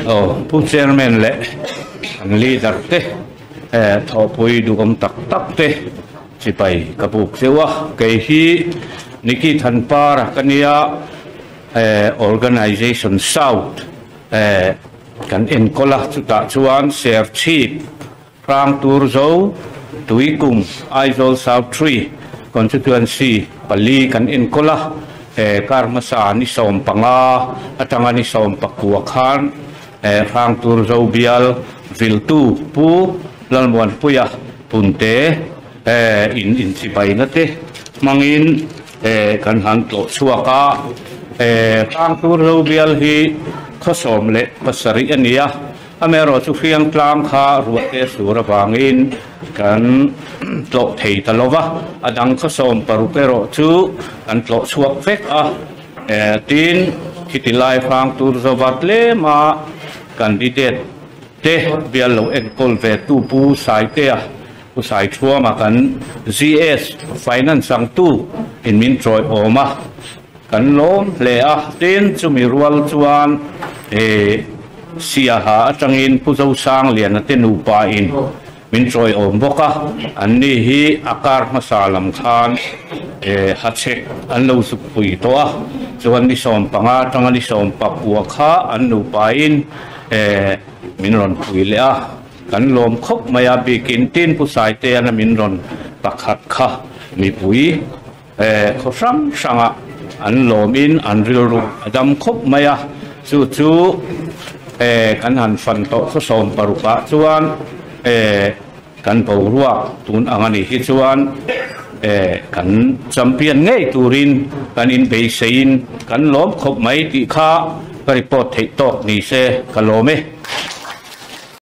Aw Pu Chairman leh kan leader te thawhpui duhawm tak tak te sipai ka buk zeuh a, kei hi Nicky Thanpara ka nia Organisation South kan enkawl a, chutah chuan Serchhip Hrangturzo, Tuikum, Aizawl South Tree Constituency pali kan enkawl a, he kar hmasa ni 15 atanga ni 19 khan Hrangturzo bial viltu Pu Lalmuanpuia Punte in inchibaina te hmangin kan han tlawh chhuak a. Hrangturzo bial hi khaw 17 a ni a. Amaherawh chu hriang tlang kha ruahte sur avangin kan tlawh thei ta lo va, a dang khaw 16 erawh chu kan tlawh chhuak vek a. Tin, khiti lai hrang tur zova tlema candidate te bial lo enkawl ve tu Pu Saitea, Pu Saithuama kan GS Finance angtu in min tawiawm a. Kan lawm hle a, tin chumi rual chuan Siaha atangin Pu Zosang Liana te nupa in min tawiawm bawk a, an ni hi a kar hmasa lam khan hachhek an lo zuk pui tawh a, chuan ni 15 atanga ni 19 kha an nupa in min rawn pui leh a, kan lawm khawp mai a, bikin tin Pu Saiteana min rawn pakhat kha mipui. Khaw hrang hrangah an lawmin an rilru a dam khawp mai a, chu chu kan han fan tawh khaw 16ah chuan kan boruak tun ang a nih hi chuan kan champion ngei turin kan inbeiseiin kan lawm khawp mai tih kha ka report theih tawk ni se ka lawm e.